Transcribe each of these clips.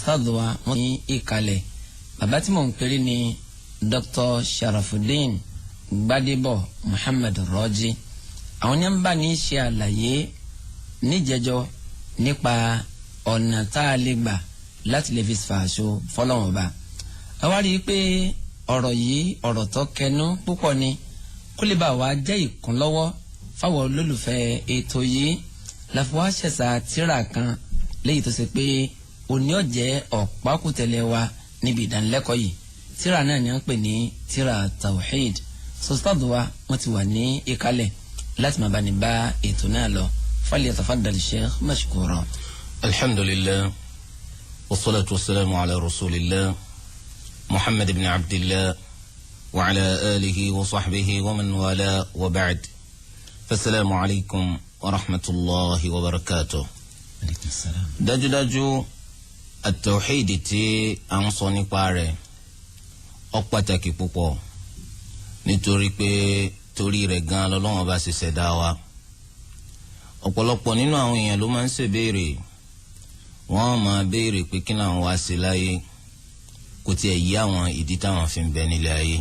Ustad wa wọ́n ní ìkàlẹ̀. Bàbá tí mò ń pèrè ní Dr. Sharafuddin Gbadebo Muhammad Rọ́jí. Àwọn ní ń bá ní ṣe àlàyé níjẹjọ nípa ọ̀nà tá a lè gbà láti lè fi fàṣọ fọlọ́wọ́n ba. Àwa rí i pé ọ̀rọ̀ yìí, ọ̀rọ̀ tó kẹnu púpọ̀ ni. Kó lè bá wa jẹ́ ìkúnlọ́wọ́ fáwọn olólùfẹ́ ètò yìí, láfi wá ṣẹ̀ṣà tíra kan léyìí tó ṣe pé òní ọ̀jẹ́ ọ̀pákùtẹ̀lẹ̀ wa níbi ìdánilẹ́kọ̀ọ́ yìí. Tíra náà ni wọ́n pè ní tíra Tawhid. Ustad wa wọ́n ti wà ní ìkàlẹ̀ láti máa bá ní bá ètò náà lọ. Falyatafaddal Sheikh mashkura. Alhamdulillah, wassalatu wassalamu ala rasulillah Muhammad ibn Abdillah wa ala alihi wa sahbihi wa man wala, wa ba'd. Fasalaamu alaykum wa rahmatulahi wa barakatuh. Aleykum salaam. Dájúdájú, at-tawhid tí a ń sọ nípa rẹ̀ ó pàtàkì púpọ̀, nítorí pé torí rẹ̀ gan lọ́lọ́wọ́n bá ṣe ṣẹ̀dá wa. Ọ̀pọ̀lọpọ̀ nínú àwọn èèyàn ló máa ń ṣèbéèrè. Wọ́n máa béèrè pé kí làwọn wá sí láyé, kò tiẹ̀ yí àwọn ìdí táwọn fi ń bẹ nílé ayé.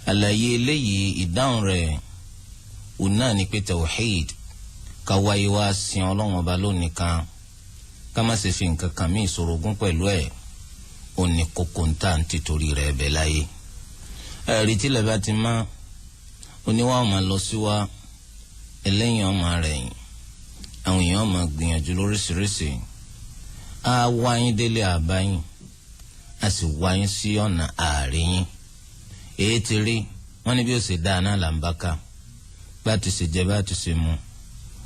Àlàyé eléyìí, ìdáhùn rẹ̀ òun náà ni pé tawhid, ká wáyé wá sin Ọlọ́run Ọba lónìí kan, ká má ṣe fi nǹkan kan mí ìṣòrogún pẹ̀lú ẹ̀, ó ní kókó ń tà ń tìtorí rẹ̀ bẹ̀ láyé. Ẹ̀rí tílẹ̀ bá ti má, oníwà máa lọ sí wa, ẹlẹ́yìn ọmọ rẹ̀ yìn, àwọn èèyàn máa gbìyànjú lóríṣiríṣi. Á wáyín délé àbáyìn, a sì wáyín sí ọ̀nà àárín yín. Èyí ti rí wọ́n ní bí ó ṣe dáa náà là ń bá ká, bá ti ṣe jẹ, bá ti ṣe mu,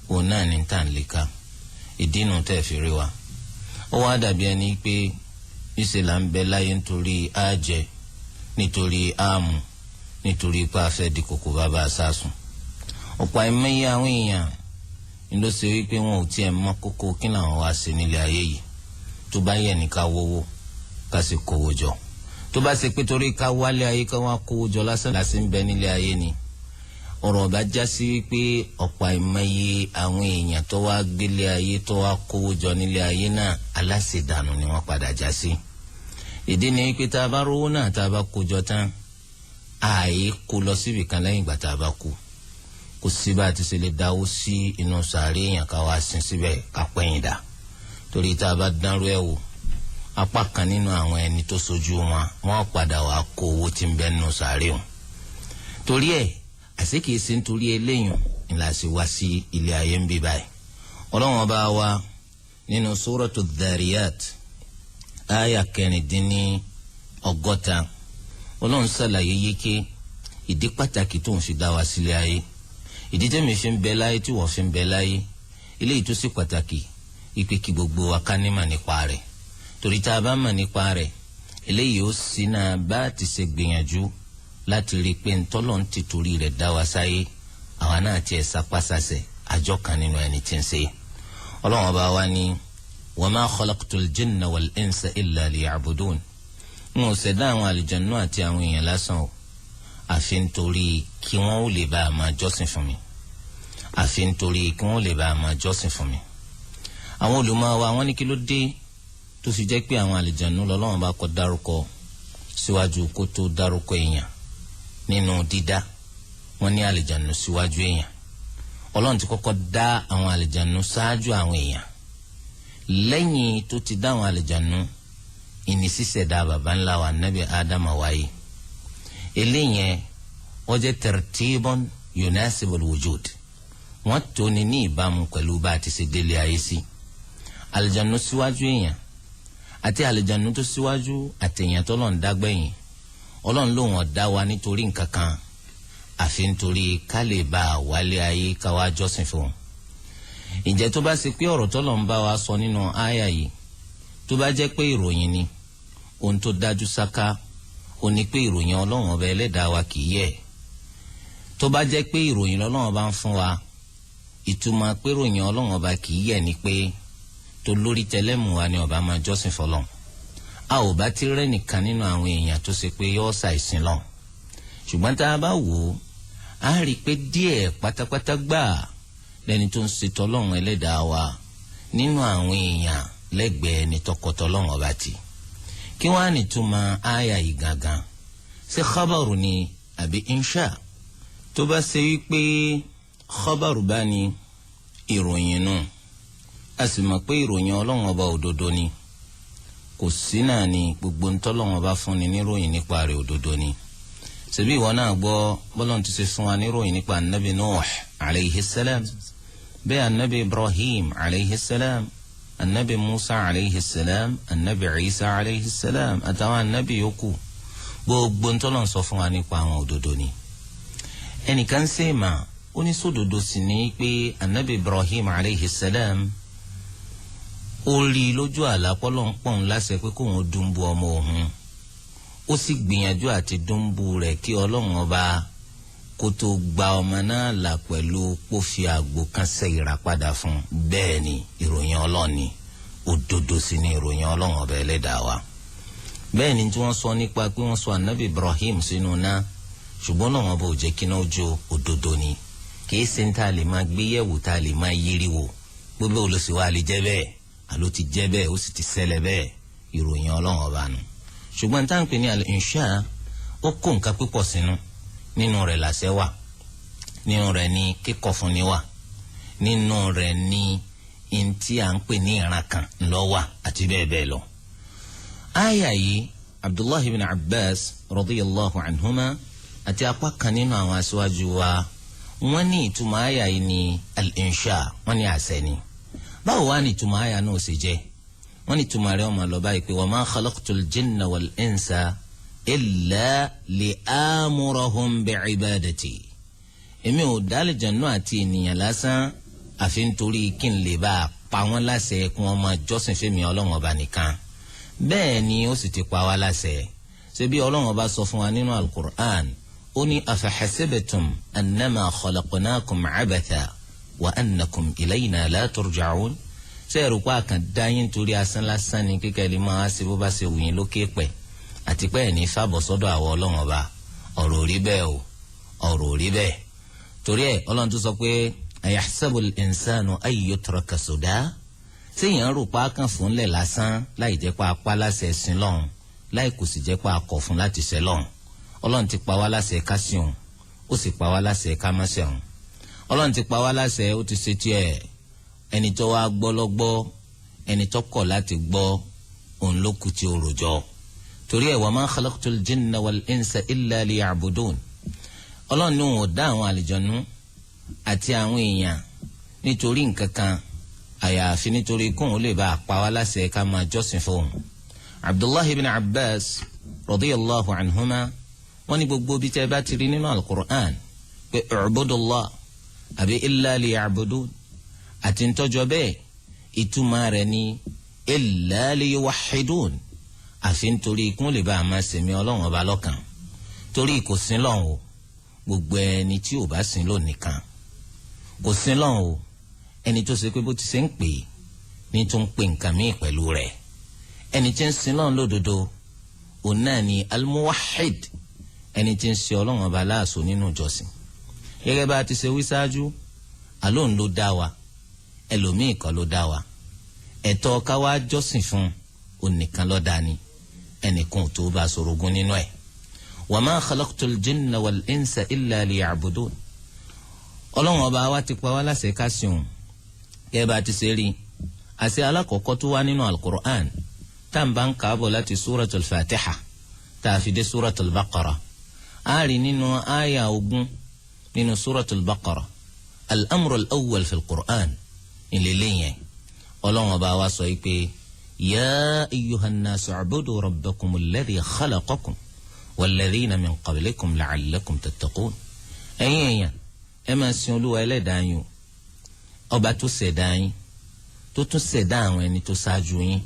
òun náà ní tà ń lè ká. Ìdí nu tẹ́ fi rí wa, ó wá dàbí ẹni pé ìṣe là ń bẹ láyé nítorí àjẹ, nítorí àmù, nítorí pé a fẹ́ di kòkó bàbá àsásùn. Ọ̀pọ̀ àìmọye àwọn èèyàn ni ló ṣe wípé wọn ò tiẹ̀ mọ kókó kí làwọn wá sí nílé ayé yìí. Tó bá yẹ ní ká wówó, ká sì kówó jọ, tó bá ṣe pé torí ká wálé ayé ká wá kówó jọ lásán lásán ń bẹ nílé ayé ni, ọ̀rọ̀ ọba já sí wípé ọ̀pọ̀ àìmọye àwọn èèyàn tó wá gbélé ayé, tó wá kówó jọ nílé ayé náà, aláṣẹdànù ni wọ́n padà já sí. Ìdí ni wípé tá a bá rówó náà, tá a bá kó jọ tán, ààyè kó lọ síbì kan lẹ́yìn ìgbà tá a bá kú. Kò sí bá a ti ṣe lè dáwó sí inú sàárè èèyàn ká wá sin síbẹ̀ ká pẹ́yìn dà, torí tá a bá dánrú ẹ̀ wò, apá kan nínú àwọn ẹni tó sojú wọn, wọ́n padà wá kó owó tí ń bẹ nínú sàárè wọn. Torí ẹ̀, àṣé kìí ṣe nítorí eléyìn ni la ṣe wá sí ilé ayé ń bí báyìí. Ọlọ́run Ọba wa nínú Suratu Dhariyat, àyà 166, Ọlọ́run ṣàlàyé yéké ìdí pàtàkì tó ń fi dá wa sílé ayé, ìdí tẹ́mi fi ń bẹ láyé, tí wọ́n fi ń bẹ láyé. Eléyìí tó sì pàtàkì ipe kí gbogbo wa ká nímọ̀ nípa rẹ̀, torí tá a bá mọ̀ nípa rẹ̀, eléyìí ó sì náà bá ti ṣe gbìyànjú láti rí i pé ntọ́lọ́ ń ti torí rẹ̀ dá wa sáyé, àwa náà tiẹ̀ sapásasẹ̀ àjọ kan nínú ẹni tí ń ṣe. Ọlọ́run Ọba wa ní: "Wa ma khalaqtul jinna wal insa illa liya'budun." N ò ṣẹ̀dá àwọn àlùjànnú àti àwọn èèyàn lásán o, àfi nítorí kí wọ́n ó lè bá a máa jọ́sìn fún mi, àfi nítorí kí wọ́n ó lè bá a máa jọ́sìn fún mi. Àwọn olùmọ̀ wa, wọ́n ní kí ló dé tó fi jẹ́ pé àwọn àlùjànnú lọ́lọ́run bá kọ́ dárúkọ síwájú kó tó dárúkọ èèyàn nínú dídá? Wọ́n ní àlùjànnú síwájú èèyàn. Ọlọ́run ti kọ́kọ́ dá àwọn àlùjànnú ṣáájú àwọn èèyàn. Lẹ́yìn tó ti dá àwọn àlùjànnú, ìní sísẹ̀dá baba ńlá wa Nabi Ádámà wáyé. Eléyẹn wọ́n jẹ́ tartibun yunasibul wujud, wọ́n tó ní ní ìbámu pẹ̀lú bá a ti ṣe délé ayé sí. Àlùjànnú síwájú èèyàn, àti àlùjànnú tó síwájú àtẹ̀yàn tó lọ́n dágbẹ̀yìn, Ọlọ́run ló wọ́n dá wa nítorí nǹkan kan, àfi nítorí ká lè bá a wálé ayé ká wá jọ́sìn fún un. Ǹjẹ́ tó bá ṣe pé ọ̀rọ̀ tọ́lọ̀ ń bá wa sọ nínú àyà yìí, tó bá jẹ́ pé ìròyìn ni, ohun tó dájú sáká ó ní pé ìròyìn Ọlọ́run Ọba Ẹlẹ́dàá wa kì í yẹ̀. Tó bá jẹ́ pé ìròyìn Ọlọ́run Ọba ń fún wa, ìtumọ̀ pé ìròyìn Ọlọ́run Ọba kì í yẹ̀ ni pé tó lórí tẹlẹ́mù wa ni ọba máa jọ́sìn fọlọ́n, a ò bá ti rẹ́ nìkan nínú àwọn èèyàn tó ṣe pé yọ́ ṣàìsìn lọ. Ṣùgbọ́n tá a bá wò ó, a rí i pé díẹ̀ pátápátá gbà lẹ́ni tó ń ṣe tọ́lọ́run Ẹlẹ́dàá wa nínú àwọn èèyàn. Lẹ́gbẹ̀ẹ́ ẹni tọkọtọ lọ́wọ́n ọba tì. Kí wọ́n á nìtúmọ̀ àyà yìí gangan? Ṣé khabaru ni àbí insha? Tó bá ṣe wípé khabaru bá ní, ìròyìn nù, a sì mọ̀ pé ìròyìn Ọlọ́run ọba òdodo ni. Kò sí náà ni gbogbo ntọ́lọ́run ọba fúnni níròyìn nípa rẹ̀ òdodo ni. Ṣebí ìwọ náà gbọ́ bọ́lọ́n ti ṣe fún wa níròyìn nípa anabi Nuh alayhi salam, bẹ́ẹ̀ anabi Ibrahim alayhi salam, anabi Musa alayhi salam, anabi Isa alayhi salam, àtàwọn anabi yòókù. Gbogbo ntọ́lọ́n sọ fún wa nípa àwọn, òdodo ni. Ẹnìkan ṣe mà ó ní sódodo sì ní pé anabi Ibrahim alayhi salam, ó rí i lójú àlá pọ́lọ́ ń pọ̀n láṣẹ pé kóun dùnbù ọmọ òun, ó sì gbìyànjú àti dùnbù rẹ̀ kí Ọlọ́run ọba kó tó gba ọmọ náà là pẹ̀lú pófi àgbò kan ṣe ìràpadà fún. Bẹ́ẹ̀ ni, ìròyìn Ọlọ́run ni, òdodo sì ni ìròyìn Ọlọ́run ọba ẹlẹ́dàá wa. Bẹ́ẹ̀ ni tí wọ́n sọ nípa pé wọ́n sọ anabi Ibrahim sínú náà, ṣùgbọ́n náà wọn bò jẹ́ kí náà jó, òdodo ni. Kìí ṣe ń tá a lè máa gbé yẹ̀wò, tá a lè máa yiri wò gbogbo olùsí wa lè jẹ́ bẹ́ẹ̀. Àló ti jẹ́ bẹ́ẹ̀, ó sì ti ṣẹlẹ̀ bẹ́ẹ̀, ìròyìn Ọlọ́run ọba nù. Ṣùgbọ́n tá à ń pè ní al-insha, ó kó nǹkan pípọ̀ sínú. Nínú rẹ̀ làṣẹ wà, nínú rẹ̀ ní kíkọ̀ fúnni wà, nínú rẹ̀ ní ntí à ń pè ní ìran kan ńlọ wà, àti bẹ́ẹ̀ bẹ́ẹ̀ lọ. Àyà yìí, Abdullahi bin Abbas radiyallahu anhuma àti apá kan nínú àwọn aṣáájú wa, wọ́n ní ìtumọ̀ àyà yìí ní al-insha, wọ́n ní àṣẹ ni. Báwo wá ní ìtumọ̀ àyà náà ṣe jẹ́? Wọ́n ní ìtumọ̀ rẹ̀, ọmọ lọ báyìí pé wa ma khalaqtul jinna wal insa illa li'amurahum bi'ibadati. Èmi ò dá àlùjànnú àti ènìyàn lásán, àfi nítorí kí n lè bá a pa wọ́n láṣẹ kí wọ́n máa jọ́sìn fẹ́mi Ọlọ́run ọba nìkan. Bẹ́ẹ̀ ni, ó sì ti pa wá láṣẹ. Ṣebí Ọlọ́run ọba sọ fún wa nínú Al-Qur'an, ó ní afahasibtum annama khalaqnakum abatha wa annakum ilayna la turja'un. Ṣé ẹ̀rù pa àkàn dáyín torí asán lásán ni, kíkẹ́ lè máa ṣe bó bá ṣe wù yín lókè pẹ̀, àti pé ẹ̀ ní fàbọ̀ sọ́dọ̀ àwọ̀ Ọlọ́run ọba? Ọ̀rọ̀ ò rí bẹ́ẹ̀ o, ọ̀rọ̀ ò rí bẹ́ẹ̀. Torí ẹ̀, Ọlọ́run tó sọ pé ayahsabu al-insanu ay yutraka suda, séèyàn rò pa kàn fún lẹ̀ lásán láì jẹ́ pa apá láṣẹ ẹ̀sìn lọ́hùn, láì kò sì jẹ́ pa akọ̀ fún láti ṣẹ lọ́hùn? Ọlọ́run ti pa wá láṣẹ ká sìn òun, ó sì pa wá láṣẹ ká má ṣẹ̀ òun. Ọlọ́run ti pa wá láṣẹ, ó ti ṣe tiẹ̀. Ẹni tó wá gbọ́ lọ́gbọ́, ẹni tó kọ̀ láti gbọ́, òun ló kù tí ó rojọ́. Torí ẹ̀, wa ma khalaqtul jinna wal insa illa liya'budun. Ọlọ́run ní òun ò dá àwọn àlìjọ̀nú àti àwọn èèyàn nítorí nǹkan kan, àyàfi nítorí kóun lè bá a pa wá láṣẹ ká máa jọ́sìn fóun. Abdullahi ibn Abbas radiyallahu anhuma, wọ́n ní gbogbo bí tẹ́ bá ti rí nínú Al-Qur'an pé u'budullah àbí illa liya'budun àti ntọ́jọ́ bẹ́ẹ̀, ìtumọ̀ rẹ̀ ní illa liyuwahhidun, àfi nítorí kún lè bá a máa sèmi Ọlọ́run ọba lọ́kàn. Torí kò sí lọ́hùn o, gbogbo ẹni tí ò bá sìn lónìí kan kò sí lọ́hùn o. Ẹni tó ṣe pé bó ti ṣe ń pè é ní tó ń pè nǹkan míì pẹ̀lú rẹ̀. Ẹni tí ń sin lọ́hùn lódodo, òun náà ni al-muwahhid, ẹni tí ń ṣe Ọlọ́run ọba láàṣọ nínú ìjọsìn. Gẹ́gẹ́ bá a ti ṣe wí ṣáájú, àlóhùn ló dá wa, ẹlòmíì kan ló dá wa. Ẹ̀tọ́ ká wá jọ́sìn fún òun nìkan ló dá ni, ẹnìkan ò tó bá a sorogún nínú ẹ̀. Wa ma khalaqtul jinna wal insa illa liya'budun. Ọlọ́run ọba wa ti pa wá láṣẹ ká sìn òun. Gẹ́gẹ́ bá a ti ṣe rí, àṣẹ alákọ̀ọ́kọ́ tó wá nínú Al-Qur'an, tá à ń bá ń kàábọ̀ láti Suratul Fatiha tá a fi dé Suratul Baqara, a rí nínú àyà 20 nínú Suratul Baqara, al-amru al-awwal fi al-Qur'an ìlélẹ́ yẹn. Ọlọ́run ọba wa sọ yìí pé ya ayyuhan nasu u'budu rabbakum alladhi khalaqakum walladhina min qablikum la'allakum tattaqun. Ẹ̀yin èèyàn, ẹ máa sin Olúwa ẹlẹ́dàá yín o, ọba tó ṣẹ̀dá yín, tó tún ṣẹ̀dá àwọn ẹni tó ṣáájú yín,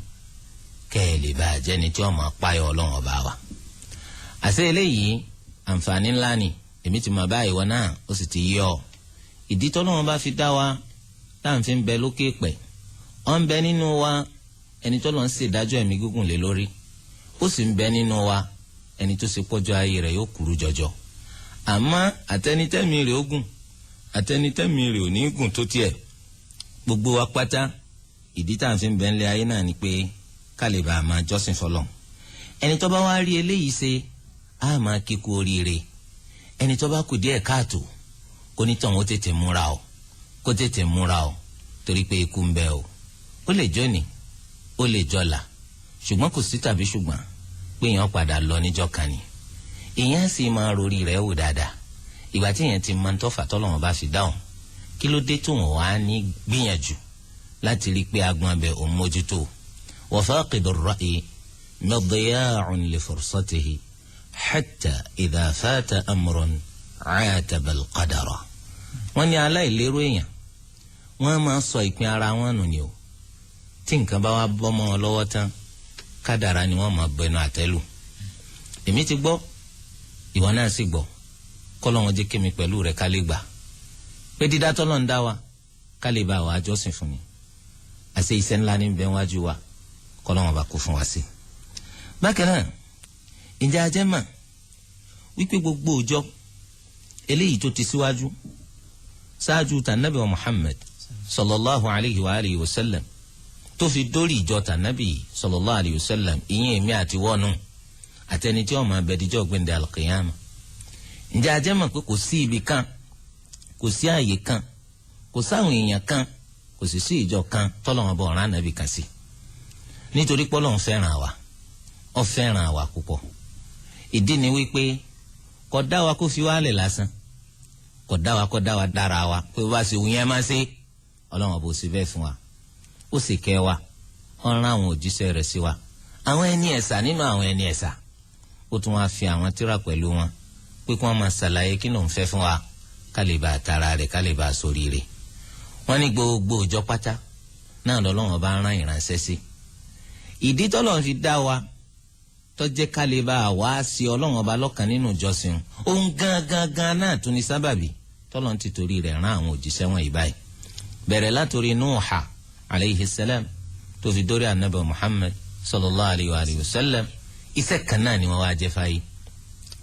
kẹ́ ẹ lè bá a jẹ́ni tí ó máa páyọ̀ Ọlọ́run ọba wa. Àṣẹ eléyìí, àǹfààní ńlá ni. Èmi ti mọ̀ báyìí, wọn náà ó sì ti yé ọ. Ìdí tọ́lọ́run bá fi dá wa tá à ń fi ń bẹ lókè pẹ̀, ọ̀ ń bẹ nínú wa ẹni tó lọ ń ṣèdájọ́ ẹ̀mí gígùn lé lórí, ó sì ń bẹ nínú wa ẹni tó ṣe pọ́jọ́ ayé rẹ̀ yóò kúrú jọjọ. Àmọ́ àtẹnitẹ́mi rẹ̀ ó gùn, àtẹnitẹ́mi rẹ̀ ò ní gùn tó tiẹ̀, gbogbo wa pátá, Ìdí tá à ń fi bẹ́ẹ̀ lé ayé náà ni pé ká lè bá a máa jọ́sìn fọlọ́. Ẹni tó bá wá rí eléyìí ṣe, á máa kíkú oríire. Ẹni tó bá kù díẹ̀ káàtó, kó ní tọ̀hún ó tètè múra o, kó tètè múra o, torí pé ikú ń bẹ o. Ó lè jóni, ó lè jọlà, ṣùgbọ́n kò sí tàbí ṣùgbọ́n pé èèyàn padà lọ níjọ́ kan ni. Èèyàn sì máa rori rẹ̀ wò dáadáa. Ìgbà tí èèyàn ti máa ń tọ́fà tọ́lọ́wọ́n bá fi dáhùn, kí ló dé tó wọ́n wá ní gbìyànjú láti rí i pé agbọn abẹ òun mójútó? Wa faqidu ar-ra'yi madiya'un li fursatihi hatta idha fata amrun 'ataba al-qadara. Wọ́n ní aláìlérò èèyàn, wọ́n máa sọ ìpín ara wọn nù ni o. Tí nǹkan bá wá bọ́ mọ́ wọn lọ́wọ́ tán, kádàrá ni wọ́n máa bẹnu àtẹ́lù. Èmi ti gbọ́, ìwọ náà sì gbọ́. Kọ́lọ́wọ́n jẹ́ kémi pẹ̀lú rẹ̀ ká lè gbà pé dídá tọ́lọ́ ń dá wa, ká lè bá wa jọ́sìn fún ni. Àṣẹ iṣẹ́ ńlá ní bẹ́ẹ̀ wájú wa, kọ́lọ́wọ́n bá kó fún wa sí. Bákan náà, ǹjẹ́ ajẹ́ mà wípé gbogbo òjọ́ eléyìí tó ti síwájú ṣáájú tànàbí wa Muhammad sallallahu alayhi wa alihi wa sallam, tó fi dórí ìjọ tànàbí sallallahu alayhi wa sallam, ìyẹn èmi àti wọ́nù àtẹni tí wọ́n máa bẹ díjọ́ gbẹ̀ndẹ̀ alqiyama, ǹjẹ́ ajẹ́ mọ̀ pé kò sí ibì kan, kò sí àyè kan, kò sáwọn èèyàn kan, kò sì sí ìjọ kan tọ́lọ́wọ́n bọ̀ ọ̀ràn ànábì kan sí? Nítorí pọ́lọ́hún fẹ́ràn wa, ó fẹ́ràn wa púpọ̀. Ìdí ni wípé kò dá wa kó fi wá lẹ̀ lásán, kò dá wa kó dá wa dára wa pé bá ṣe wù yẹn má ṣe. Ọlọ́wọ́n bò sí bẹ́ẹ̀ fún wa, ó sì kẹ́ wa, ó rán àwọn òjíṣẹ́ rẹ̀ sí wa, àwọn ẹni ẹ̀sà nínú àwọn ẹni ẹ̀sà. Ó tún wá fi àwọn tírà pẹ̀lú wọn pé kí wọ́n máa ṣàlàyé kí ló ń fẹ́ fún wa, ká lè bá tara rẹ̀, ká lè bá sóríire. Wọ́n ní gbogbo òjọ pátá náà lọ́lọ́wọ́n bá rán ìránṣẹ́ sí. Ìdí tọ́lọ́run fi dá wa tó jẹ́ ká lè bá wá sí Ọlọ́run Ọba lọ́kàn nínú ìjọsìn, òun gangan gan náà tún ní sábàbí tọ́lọ́run ti torí rẹ̀ rán àwọn òjíṣẹ́ wọn yìí báyìí, bẹ̀rẹ̀ látòrí Nuuha alayhi salam tó fi dórí anabi Muhammad sallallahu alayhi wa sallam. Iṣẹ́ kan náà ni wọ́n wá jẹ́ fáyé.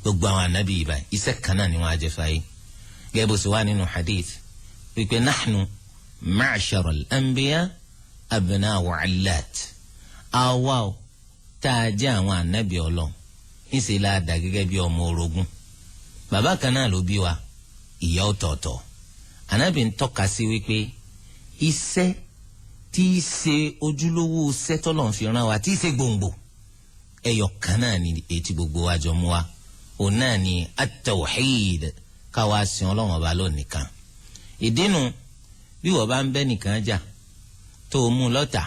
Gbogbo àwọn anabi yìí báyìí, iṣẹ́ kan náà ni wọ́n á jẹ́ fáyé, gẹ́gẹ́ bó ṣe wá nínú hadith wípé nahnu ma'shar al-anbiya abna'u 'allat. Àwa o tá a jẹ́ àwọn anabi Ọlọ́run, níṣẹ́ la dà gẹ́gẹ́ bí ọmọ orogún. Bàbá kan náà ló bí wa, ìyá ọ̀tọ̀ọ̀tọ̀. Anabi ń tọ́ka sí wípé iṣẹ́ tí í ṣe ojúlówó iṣẹ́ tọ́lọ́run fi rán wa, tí í ṣe gbòǹgbò, ẹyọ kan náà ni èyí gbogbo wa jọ mú wa. Òun náà ni at-tawhid, káwa sin Ọlọ́run Ọba lónìí kan. Ìdínú bí wọ́n bá ń bẹ́ nìkan jà tó o mú lọ́tà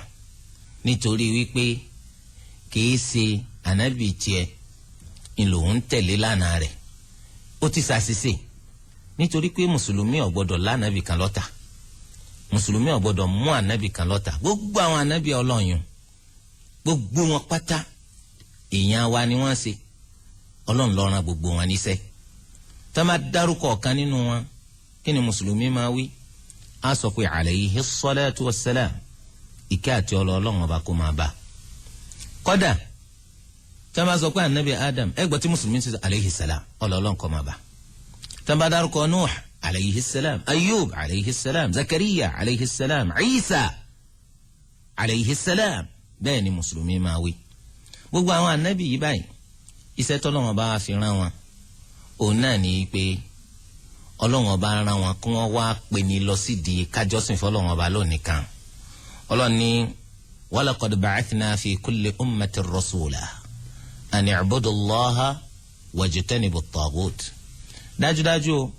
nítorí wípé kìí ṣe ànábì tiẹ̀ ńlò ń tẹ̀lé lánàá rẹ̀, ó ti ṣàṣìṣe, nítorí pé mùsùlùmí ò gbọ́dọ̀ lánàbì kan lọ́tà, mùsùlùmí ò gbọ́dọ̀ mú ànábì kan lọ́tà. Gbogbo àwọn ànábì Ọlọ́run, gbogbo wọn pátá, èèyàn wa ni wọ́n ṣe. Ọlọ́run ló rán gbogbo wọn níṣẹ́. Tá a máa dárúkọ ọ̀kan nínú wọn, kí ni mùsùlùmí máa wí? Á sọ pé alayhi salatu wassalam, ìkẹ́ àti Ọlọ́run Ọba kó máa bá. Kódà tá a máa sọ pé anabi Adam, ẹ gbọ́ tí mùsùlùmí ti sọ alayhi salam, Ọlọ́run kó máa bá. Tá a bá dárúkọ Nuh alayhi salam, Ayub alayhi salam, Zakariya alayhi salam, Isa alayhi salam, bẹ́ẹ̀ ni mùsùlùmí máa wí. Gbogbo àwọn anabi yìí báyìí, iṣẹ́ tọ́lọ́wọ́n bá fi rán wọn, òun náà ní pé Ọlọ́wọ́n bá rán wọn kí wọ́n wá pè ní lọ sídìí kájọ́sìn fọlọ́wọ́n Ọba lónìí kan. Ọlọ́run ní walaqad ba'athna fi kulli ummatin rasula an i'budu Allaha wajtanibu at-taghut. Dájúdájú o,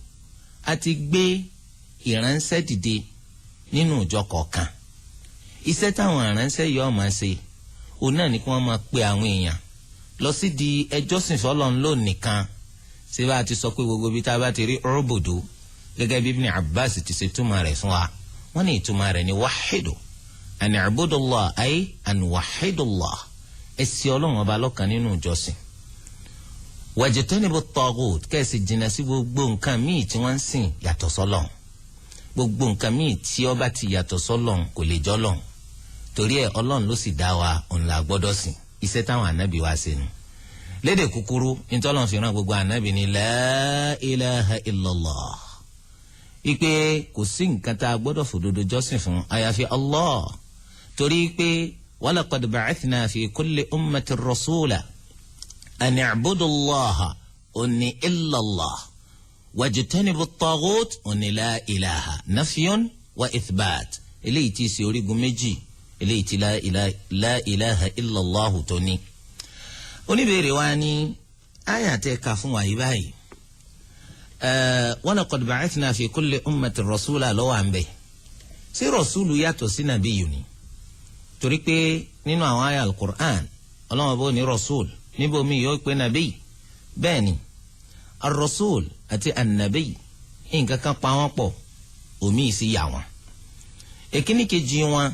a ti gbé ìránṣẹ́ dìde nínú ìjọ kọ̀ọ̀kan. Iṣẹ́ táwọn ìránṣẹ́ yìí ó máa ṣe, òun náà ní kí wọ́n máa pe àwọn èèyàn lọ sí di ẹjọ́sìn fọlọ́run lónìí kan. Ṣé bá a ti sọ pé gbogbo ibi tá a bá ti rí u'budu, gẹ́gẹ́ bí Ibn Abbas ti ṣe túmọ̀ rẹ̀ fún wa, wọ́n ní ìtumọ̀ rẹ̀ ní wáhídù, an i'budullah ay an wahidullah, ẹ ṣì Ọlọ́run Ọba lọ́kan nínú ìjọsìn, wajtanibu at-taghut, kẹ́sì jìnnà sí gbogbo nǹkan míì tí wọ́n ń sìn yàtọ̀ sọ́lọ́run. Gbogbo nǹkan míì tí ó bá ti yàtọ̀ sọ́lọ́run kò lè jọ́lọ́run, torí ẹ̀ Ọlọ́run ló sì dá wa, òun là gbọ́dọ̀ sìn. Iṣẹ́ táwọn ànábì wa ṣe nu. Lédè kúkúrú, ntọ́lọ́n fi rán gbogbo ànábì ní la ilaha illallah, ipe kò sí nǹkan tá a gbọ́dọ̀ fòdodo jọ́sìn fún àyàfi Allah. Torí pé walaqad ba'athna fi kulli ummatin rasula an i'budu Allaha òní illallah wajtanibu at-taghut òní la ilaha, nafyun wa ithbat. Eléyìí tí í ṣe orígun méjì eléyìí tí la ilaha illallah tó ní. Oníbèrè wa ní àyà tẹ́ ka fún wa yìí báyìí, walaqad ba'athna fi kulli ummatin rasula lọ́wọ́ à ń bẹ̀. Ṣé rasulu yàtọ̀ sí nàbíyù ni? Torí pé nínú àwọn àyà al-Qur'an, Ọlọ́wọ́n bó ní rasul, níbo mi yóò pé nàbí. Bẹ́ẹ̀ ni, ar-rasul àti an-nabi, nǹkan kan pa wọ́n pọ̀, omi sì yà wọ́n. Èkíní kejì wọn,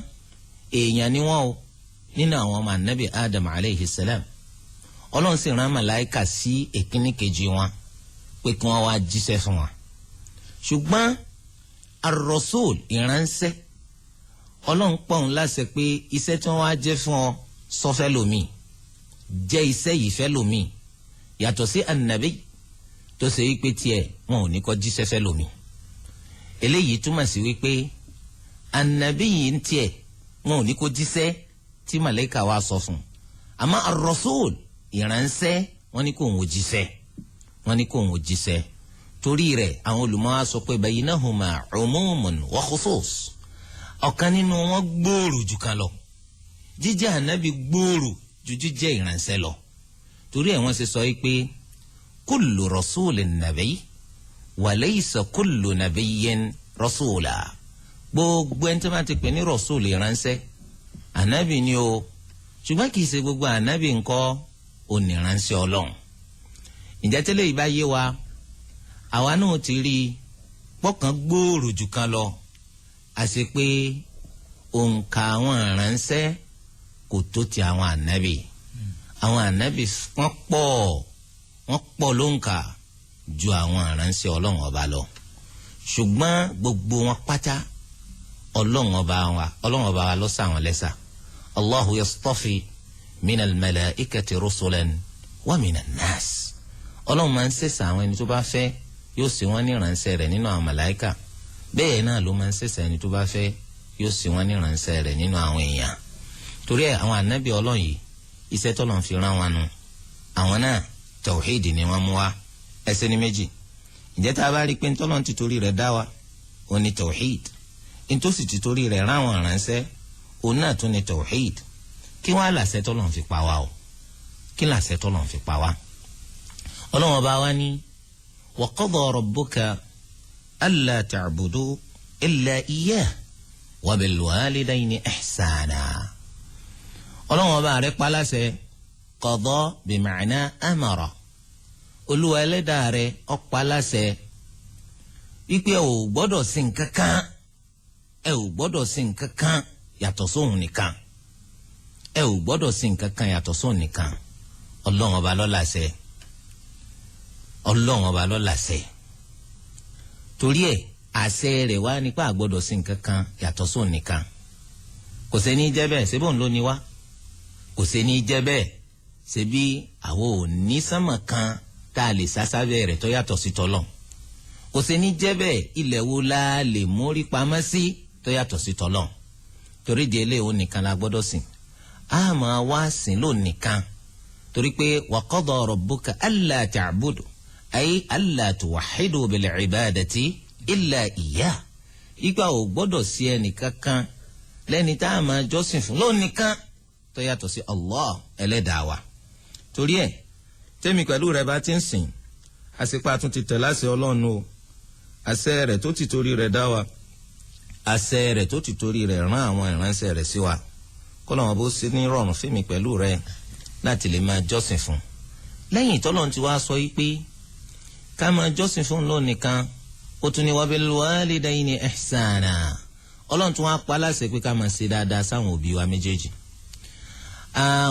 èèyàn ni wọ́n o nínú àwọn ọmọ anabi Adam aleyhi salam. Ọlọ́run sì rán màláìka sí èkíní kejì wọn pé kí wọ́n wá jíṣẹ́ fún wọn. Ṣùgbọ́n ar-rasul, ìránṣẹ́ Ọlọ́run, pọ̀ ń láṣẹ pé iṣẹ́ tí wọ́n wá jẹ́ fún ọ, sọfẹ́ lomi, jẹ́ iṣẹ́ yìí fẹ́ lomi, yàtọ̀ sí anabi tó ṣe wípé tiẹ̀ wọn ò ní kọ́ jíṣẹ́ fẹ́ lomi. Eléyìí túmọ̀ sí wípé anabi yìí ń tiẹ̀, wọn ò ní kó jíṣẹ́ tí màláíkà wá sọ fún un. Àmọ́ ar-rasul, ìránṣẹ́, wọn ní kó ń wò jíṣẹ́, wọn ní kó ń wò jíṣẹ́. Torí rẹ̀, àwọn olùmọ̀ á sọ pé baynahuma umumun wa khusus, ọ̀kan nínú wọn gbòòrò jù kan lọ. Jíjẹ́ ànábì gbòòrò ju jíjẹ́ ìránṣẹ́ lọ. Torí ẹ̀ wọ́n ṣe sọ yìí pé kullu rasulin nabiy wa laysa kullu nabiyyin rasula. Gbogbo ẹni tó bá ti pè ní rasul, ìránṣẹ́, ànábì ni o, ṣùgbọ́n kì í ṣe gbogbo ànábì ńkọ́ oníránṣẹ́ Ọlọ́run. Ǹjẹ́ tẹ́lẹ̀ yìí bá yé wa, àwa náà ti rí i pọ́kàn gbòòrò jù kan lọ, àṣẹ pé òǹkà àwọn ìránṣẹ́ kò tó ti àwọn ànábì. Àwọn ànábì wọ́n pọ̀, wọ́n pọ̀ lóǹkà ju àwọn ìránṣẹ́ Ọlọ́run Ọba lọ. Ṣùgbọ́n gbogbo wọn pátá, Ọlọ́run Ọba wa, Ọlọ́run Ọba wa ló ṣà wọ́n lẹ́ṣà. Allahu yastafi minal malaikati rusulan wa minan nas. Ọlọ́run máa ń ṣẹ̀ṣà àwọn ẹni tó bá fẹ́, yóò ṣe wọ́n ní ìránṣẹ́ rẹ̀ nínú àwọn màláìkà. Bẹ́ẹ̀ náà ló máa ń ṣẹ̀ṣà ẹni tó bá fẹ́, yóò ṣe wọ́n ní ìránṣẹ́ rẹ̀ nínú àwọn èèyàn. Torí ẹ̀, àwọn ànábì Ọlọ́run yìí, iṣẹ́ tọ́lọ́run fi rán wọn nu, àwọn náà tawhid ni wọ́n mú wá. Ẹsẹ̀ ní méjì. Ǹjẹ́ tá a bá rí i pé ntọ́lọ́run ti torí rẹ̀ dá wa ó ní tawhid, ntòsí ti torí rẹ̀ rán àwọn ìránṣẹ́, òun náà tún ní tawhid, kí wọ́n á làṣẹ tọ́lọ́run fi pa wá o? Kí làṣẹ tọ́lọ́run fi pa wá? Ọlọ́run Ọba wa ní wa qada rabbuka alla ta'budu illa iyyah wa bil walidayni ihsana. Ọlọ́run Ọba rẹ̀ pa láṣẹ, qada bima'na amara, Olúwa Ẹlẹ́dàá rẹ̀ ó pa láṣẹ wípé ẹ ò gbọ́dọ̀ sí nǹkan kan, ẹ ò gbọ́dọ̀ sí nǹkan kan yàtọ̀ sóhun nìkan, ẹ ò gbọ́dọ̀ sí nǹkan kan yàtọ̀ sóhun nìkan. Ọlọ́run Ọba ló láṣẹ, Ọlọ́run Ọba ló láṣẹ. Torí ẹ̀, àṣẹ rẹ̀ wá nípa àgbọ́dọ̀ sí nǹkan kan yàtọ̀ sóhun nìkan. Kò sẹ́ni jẹ́ bẹ́ẹ̀. Ṣé bóun ló ní wá? Kò sẹ́ni jẹ́ bẹ́ẹ̀. Ṣebí àwọn ò ní sánmà kan tá a lè sásábẹ́ rẹ̀ tó yàtọ̀ sí tọ́lọ̀? Kò sẹ́ni jẹ́ bẹ́ẹ̀. Ilẹ̀ wo la lè mórí pamọ́ sí tó yàtọ̀ sí tọ́lọ̀? Torí di eléyìí, òun nìkan la gbọ́dọ̀ sìn. Á máa wá sìn lóun nìkan, torí pé wa qada rabbuka alla ta'budu, ay alla tuwahhidu bil ibadati illa iyyah. Ipa ò gbọ́dọ̀ sí ẹnìkankan lẹ́ni tá a máa jọ́sìn fún lóun nìkan tó yàtọ̀ sí Allah Ẹlẹ́dàá wa. Torí ẹ̀, tẹ́mi pẹ̀lú rẹ̀ bá ti ń sìn, àsìpá tún ti tẹ̀ láṣẹ Ọlọ́run o, àṣẹ rẹ̀ tó ti torí rẹ̀ dá wa, àṣẹ rẹ̀ tó ti torí rẹ̀ rán àwọn ìránṣẹ́ rẹ̀ sí wa. Kọ́lọ́ wọn bó ṣe ní rọrùn fún mi pẹ̀lú rẹ̀ láti lè máa jọ́sìn fún. Lẹ́yìn tọ́lọ́run ti wá sọ yìí pé ká máa jọ́sìn fún lónìí nìkan, ó tún ní wa bil walidayni ihsana. Ọlọ́run tún wá pa láṣẹ pé ká máa ṣe dáadáa sáwọn òbí wa méjèèjì.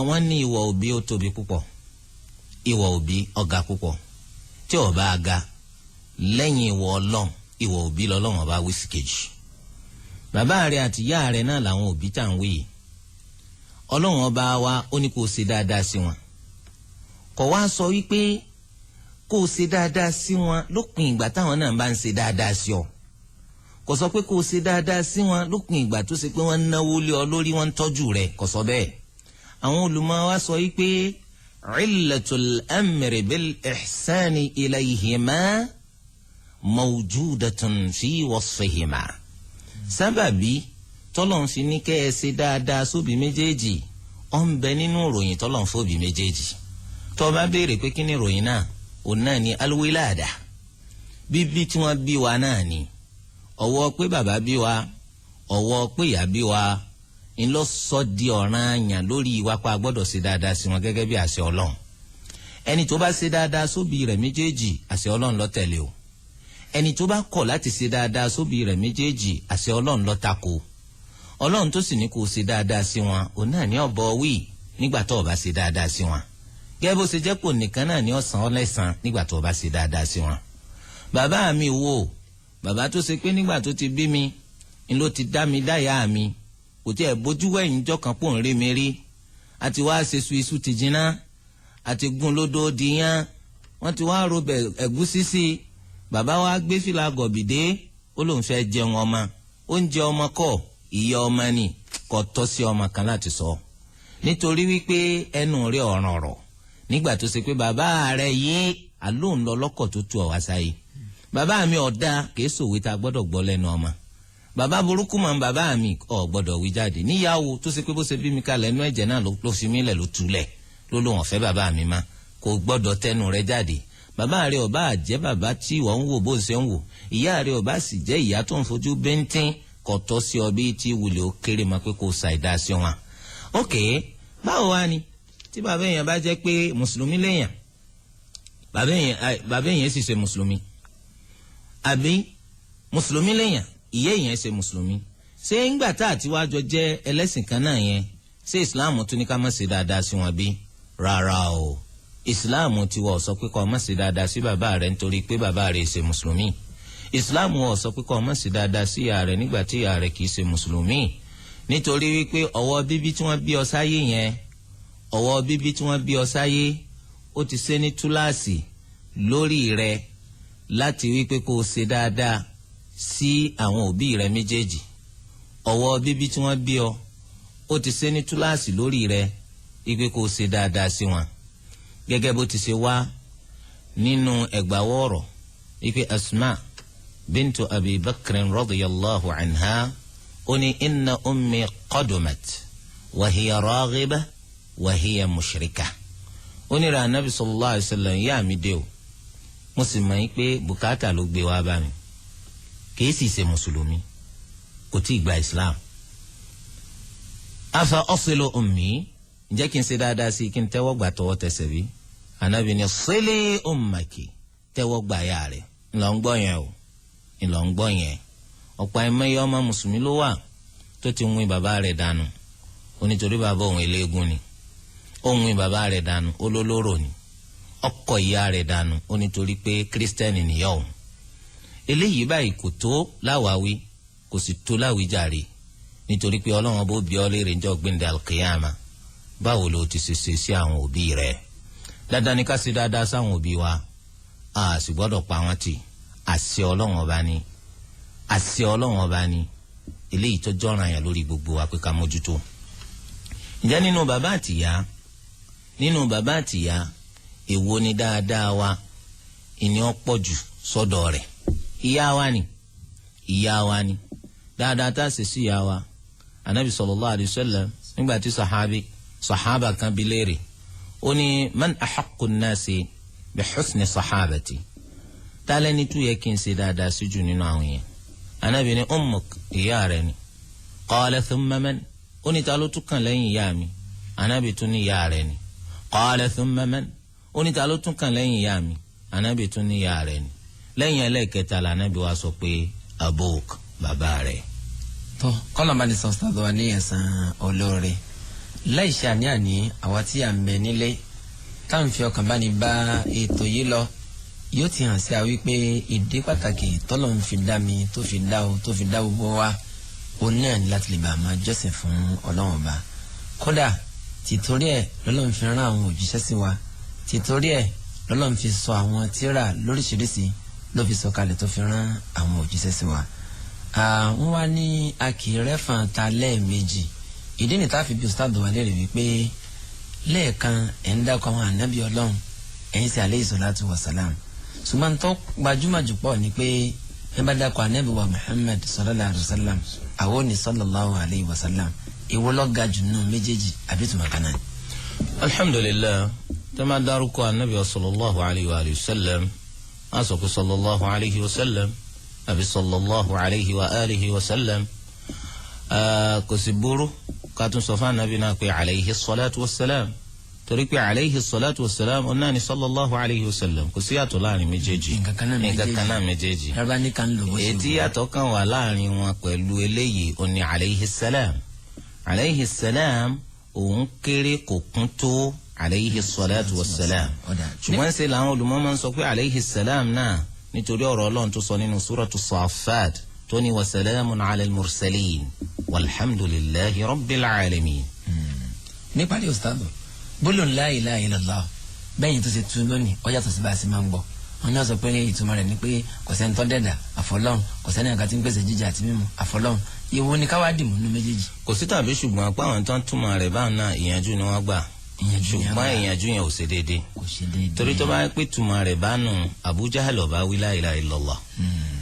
Wọ́n ní ìwọ̀ òbí ó tóbi púpọ̀, ìwọ̀ òbí ọ̀gá púpọ̀. Tí ó bá ga lẹ́yìn ìwọ̀ Ọlọ́run, ìwọ̀ òbí lọ́lọ́run Ọba wí sí kejì. Bàbá rẹ̀ àti ìyá rẹ̀ náà làwọn òbí tá à ń wí yìí. Ọlọ́run Ọba wa ó ní kó o ṣe dáadáa sí wọn. Kò wá sọ wípé kó o ṣe dáadáa sí wọn lópin ìgbà táwọn náà bá ń ṣe dáadáa sí ọ. Kò sọ pé kó o ṣe dáadáa sí wọn lópin ìgbà tó ṣe pé wọ́n ń náwó lé ọ lórí, wọ́n ń tọ́jú rẹ̀. Kò sọ bẹ́ẹ̀. Àwọn olùmọ̀ wa sọ yìí pé illatul amri bil ihsani ilayhima mawjudatun fi wasfihima. Sábàbí tọ́lọ́n fi ní kẹ́ ẹ ṣe dáadáa sóbì méjèèjì, ó ń bẹ nínú ìròyìn tọ́lọ́n fóbì méjèèjì. Tó bá béèrè pé kí ni ìròyìn náà, òun náà ni alwilada, bíbí tí wọ́n bí wa náà ni. Ọwọ́ pé bàbá bí wa, ọwọ́ pé ìyá bí wa, ńlọ sọ di ọ̀ranyàn lórí wa pa gbọ́dọ̀ ṣe dáadáa sí wọn gẹ́gẹ́ bí àṣẹ Ọlọ́run. Ẹni tó bá ṣe dáadáa sóbì rẹ̀ méjèèjì, àṣẹ Ọlọ́run ló tẹ̀lé o. Ẹni tó bá kọ̀ láti ṣe dáadáa sóbì rẹ̀ méjèèjì, àṣẹ Ọlọ́run ló tako. Ọlọ́run tó sì ní kó ṣe dáadáa sí wọn, òun náà ní ọ̀bọ wí nígbà tó o bá ṣe dáadáa sí wọn, gẹ́gẹ́ bó ṣe jẹ́ pò nìkan náà ní ọ̀sán ọlẹ́sàn nígbà tó o bá ṣe dáadáa sí wọn. Bàbá mi wò, bàbá tó ṣe pé nígbà tó ti bí mi ń ló ti dá mi dáyà mi, kò tí ẹ̀ bójú wẹ̀yìn jọ́ kan pò ń rí mi rí. Àti wá ṣe su iṣu ti jiná, àti gún lódó di yán, wọ́n ti wá robẹ̀ ẹ̀gúsí sí i. Bàbá wa gbé fìlà gọ̀bìdé, ó lóun fẹ́ jẹun ọmọ. Oúnjẹ ọmọ kọ́, ìyá ọmọ ni. Kò tọ́ sí ọmọ kan láti sọ, nítorí wípé ẹnu rẹ̀ ọ̀ràn ọ̀rọ̀ nígbà tó ṣe pé bàbá rẹ̀ yé àlóhùn lọ lọ́kọ̀ tó tu ọ̀ wá sáyé. Bàbá mi ọ̀dà kìí sòwe tá a gbọ́dọ̀ gbọ́ lẹ́nu ọmọ. Bàbá burúkú mọ̀ bàbá mi ọ̀ gbọ́dọ̀ wí jáde níyàwó tó ṣe pé bó ṣe bí mi kalẹ̀, ẹnu ẹ̀jẹ̀ náà ló fi mí lẹ̀, ló túlẹ̀, ló lóun ọ̀fẹ́ bàbá mi má. Kò gbọ́dọ̀ tẹnu rẹ̀ jáde. Bàbá rẹ̀ ọba àjẹ́ bàbá tí ìwọ ń wò bó ṣe ń wò, ìyá rẹ̀ ọba sì jẹ́ ìyá tó ń fojú bíntín, kò tọ́ sí ọ bí tí wulẹ̀ ó kéré ma pé kò ṣàìdá sí wọn. Ok, báwo wá ni tí bàbá èèyàn bá jẹ́ pé mùsùlùmí léèyàn, bàbá èèyàn sì ṣe mùsùlùmí, àbí mùsùlùmí léèyàn, ìyá èèyàn ṣe mùsùlùmí? Ṣé ńgbà tá àti wá jọ jẹ́ ẹlẹ́sìn kan náà yẹn, ṣé ìsìláàmù tún ní ká má ṣe dáadáa sí wọn bí? Rárá o. Ìsìláàmù ti wọ̀ sọ pé kó má ṣe dáadáa sí bàbá rẹ̀ nítorí pé bàbá rẹ̀ ṣe mùsùlùmí. Ìsìláàmù wọ̀ sọ pé kó má ṣe dáadáa sí ìyá rẹ̀ nígbà tí ìyá rẹ̀ kì í ṣe mùsùlùmí, nítorí wípé ọwọ́ bíbí tí wọ́n bí ọ sáyé yẹn, ọwọ́ bíbí tí wọ́n bí ọ sáyé, ó ti ṣe ní túláàsì lórí rẹ̀ láti wípé kó o ṣe dáadáa sí àwọn òbí rẹ̀ méjèèjì. Ọwọ́ bíbí tí wọ́n bí ọ, ó ti ṣe ní túláàsì lórí rẹ̀ wípé kó o ṣe dáadáa sí wọn, gẹ́gẹ́ bó ti ṣe wá nínú ẹgbàáwọ̀ ọ̀rọ̀ wípé Asma bintu Abi Bakr radiyallahu anha, ó ní: "Inna ummi qadumat wa hiya raghiba wa hiya mushrika." Ó ní ra anabi sallallahu alayhi wa sallam, ìyá mi dé o, mo sì mọ̀ yín pé bùkátà ló gbé wá bá mi, kì í sì ṣe mùsùlùmí, kò tí ì gba Islam. "Afa asilu ummi?" Ǹjẹ́ kí n ṣe dáadáa sí i, kí n tẹ́wọ́ gbà tọwọ́ tẹsẹ̀ bí? Anabi ní: "Sili ummaki." Tẹ́wọ́ gbà yà rẹ̀. Ńlọ ń gbọ́ yẹn o, ńlọ ń gbọ́ yẹn. Ọ̀pọ̀ ẹ̀mẹ́yẹ ọmọ mùsùlùmí ló wà tó ti wín bàbá rẹ̀ dànù, ó nítorí bàbá òun eléégún ni. Ó wín bàbá rẹ̀ dànù, ó lólóró ni. Ọkọ ìyá rẹ̀ dànù, ó nítorí pé kírísítẹ́nì nìyá òun. Eléyìí báyìí kò tó láwàáwí, kò sì tó láwíjàre, nítorí pé Ọlọ́run bó bí ọ léèrè ńjọ́ gbẹ̀ndẹ̀ alkiyama, báwo ló ti ṣe ṣe sí àwọn òbí rẹ̀? Dandan ni ká ṣe dáadáa sáwọn òbí wa, a sì gbọ́dọ̀ pa wọ́n tì. Àṣẹ Ọlọ́run ọba ni, àṣẹ Ọlọ́run ọba ni eléyìí tó jọ́ràn yẹn lórí gbogbo wa pé ká mójútó. Ǹjẹ́ nínú bàbá àtìyá, nínú bàbá àtìyá, èwo ni dáadáa wa ìní ọ̀pọ̀ jù sọ́dọ̀ rẹ̀? Ìyá wa ni, ìyá wa ni. Dáadáa tá a ṣe sí ìyá wa, Anabi sallallahu alayhi wa sallam, nígbà tí sahaba kan bi léèrè, ó ní: "Man ahaqqu nnasi bi husni sahabati?" Tálẹ́ni tó yẹ kí n ṣe dáadáa sí jù nínú àwọn yẹn? Anabi ní: "Ummuk." Ìyá rẹ̀ ni. "Qala thumma man?" Ó ní: "Ta ló tún kàn lẹ́yìn ìyá mi?" Anabi tún ní: "Ìyá rẹ̀ ni." "Qala thumma man?" Ó ní: "Ta ló tún kàn lẹ́yìn ìyá mi?" Anabi tún ní: "Ìyá rẹ̀ ni." Lẹ́yìn ẹlẹ́ẹ̀kẹta la anabi wa sọ pé: "Abuk." Bàbá rẹ̀. Tó kọ́lọ̀ bá ní sọ sọ́dọ̀ wa ní ẹ̀san olóore. Láì ṣe àní-àní, àwa tí à ń bẹ nílé tá à ń fi ọkàn bá ní bá ètò yìí lọ, yóò ti hàn sí a wípé ìdí pàtàkì tọ́lọ̀ ń fi dá mi, tó fi dá o, tó fi dá gbogbo wa, òun náà ní láti lè bá a máa jọ́sìn fún Ọlọ́run Ọba. Kódà, tìtorí ẹ̀ lọ́lọ́run fi rán àwọn òjíṣẹ́ sí wa, tìtorí ẹ̀ lọ́lọ́run fi sọ àwọn tírà lóríṣiríṣi, ló fi sọ kalẹ̀, tó fi rán àwọn òjíṣẹ́ sí wa. Wọ́n wá ní a kì í rẹ́fàn ta lẹ́ẹ̀mejì. Ìdí ni táà fi bí ustad wà lérè wípé lẹ́ẹ̀kan ẹ̀ ń dákọ̀ àwọn ànábì Ọlọ́run, ẹ̀yin sì alayhi salatu wa salam, ṣùgbọ́n tó gbajúmọ̀ jù pọ̀ ni pé ẹ bá dákọ̀ ànábì wa Muhammad sallallahu alayhi wa sallam, àwọn ní sallallahu alayhi wa sallam. Èwo ló ga jù nínú méjèèjì, àbí tùmọ̀ kan náà? Alhamdulilayi, tó máa dárúkọ anabi sallallahu alayhi wa sallam, a sọ pé sallallahu alayhi wa sallam àbí sallallahu alayhi wa alihi wa sallam. Kò sì burú ká tún sọ fún anabi náà pé alayhi salatu wa salam, torí pé alayhi salatu wa salam ọ̀nà ni sallallahu alayhi wa sallam. Kò sí yàtọ̀ láàrin méjèèjì. Nǹkan kan náà méjèèjì. Nǹkan kan náà méjèèjì. Rárá ní kan lò bó ṣe Èyí tí wù. yàtọ̀ kan wà láàrin wọn pẹ̀lú eléyìí ó ní alayhi salam. Alayhi salam òun kéré, kò kún tó alayhi salatu wa salam. Ọ̀dà. Ṣùgbọ́n ṣe làwọn olùmọ̀ máa ń sọ pé alayhi salam náà, nítorí ọ̀rọ̀ Ọlọ́run tó sọ nínú suratu Saffat tó ní wa salamun ala al-mursalin walhamdulillahi rabbil alamin. Níparí, ustad, gbólóhùn la ilaha illallah bẹ́yìn tó ṣe tu lónìí, ó yàtọ̀ sí bá a ṣe máa ń gbọ́. Wọn ní wọ́n sọ pé ìtumọ̀ rẹ̀ ni pé kò sẹ́ni tó dẹ̀dà àfọlọ́hun, kò sẹ́ni àga tí ń pèsè jíjẹ àti mímu àfọlọ́hun. Ìwo ni káwá dìmú nínú méjèèjì? Kò sí tàbí ṣùgbọ́n pé àwọn tó ń túmọ̀ rẹ̀ báwọn náà, ìyànjú ni wọ́n gbà. Ìyànjú ni wọ́n Ṣùgbọ́n gbà. Ìyànjú yẹn ò ṣe déédéé. Kò ṣe déédéé. Torí tó bá yẹ pé túmọ̀ rẹ̀ bá nù, Abu Jahal ọba wí la ilaha illallah,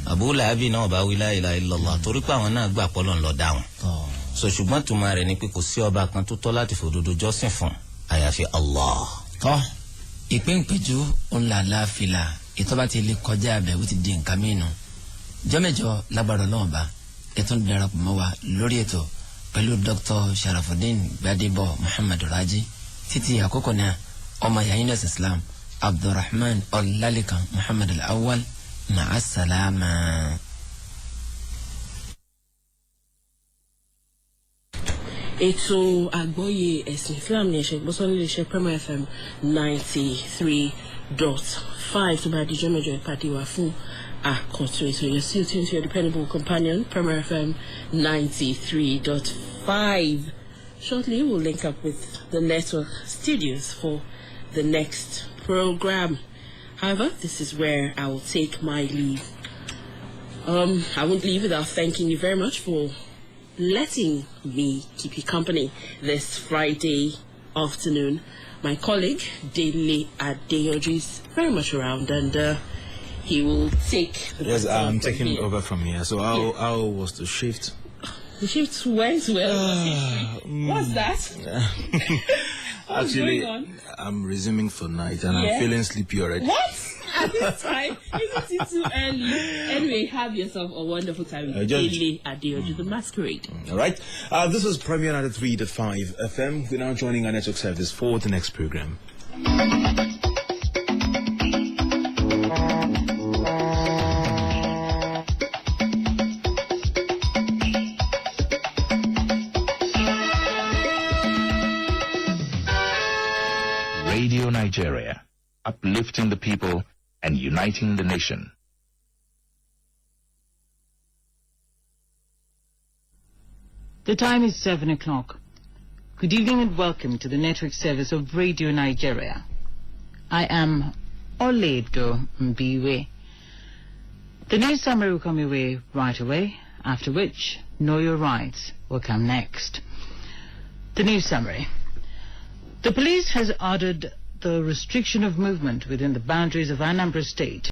Abu Lahabi náà ọba wí la ilaha illallah, torí pé àwọn náà gbà pọ́lọ́ ńlọ dá wọn. Tọ́. So ṣùgbọ́n túmọ̀ rẹ̀ ni pé kò sí ọba kan tó tọ́ láti fòdodo jọ́sìn fún àyàfi Allah. Tọ́, ìpínpéjú ńlá láfìlà ìtọ́ba ti lè kọjá abẹ, ó ti di nǹkan mìíràn. Jọ́mẹ́jọ lágbára Ọlọ́run bá ètò darapọ̀ mọ́ wa lórí ètò pẹ̀lú Dr. Sharafudin Gbadebo Muhammad Raji. Títí àkókò náà, ọmọ yayin nurse Islam Abdulrahman Ọlálékan Muhammad Al-Awwal, ma'asalama. Ètò àgbọ́yé ẹ̀sìn Islam ní ẹ̀ṣẹ̀ gbọ́sọ́ nílé iṣẹ́ Premier FM 93.5. Tó bá dijọ́ mẹ́jọ, ìpàdé wa fún àkọ́tún ètò. You're still tuned to your dependable companion, Premier FM 93.5. Shortly, we'll link up with the network studios for the next program. However, this is where I will take my leave. I won't leave without thanking you very much for letting me keep you company this Friday afternoon. My colleague, Dele Adeyoju, is very much around and he will take the Yes, baton I'm from taking here. Over from here. So how was the shift? The shift went well. What's that? What's Actually, going on? I'm resuming for night and I'm feeling sleepy already. What? At this time? Isn't it too early? Anyway, have yourself a wonderful time with Dele Adeyoju, the Masquerade. All right. This is Premier 93.5 FM. We're now joining our network service for the next program. Radio Nigeria, uplifting the people and uniting the nation. The time is 7 o'clock. Good evening and welcome to the network service of Radio Nigeria. I am Oledo Mbiwe. The news summary will come your way right away, after which Know Your Rights will come next. The news summary. The police has ordered the restriction of movement within the boundaries of Anambra State.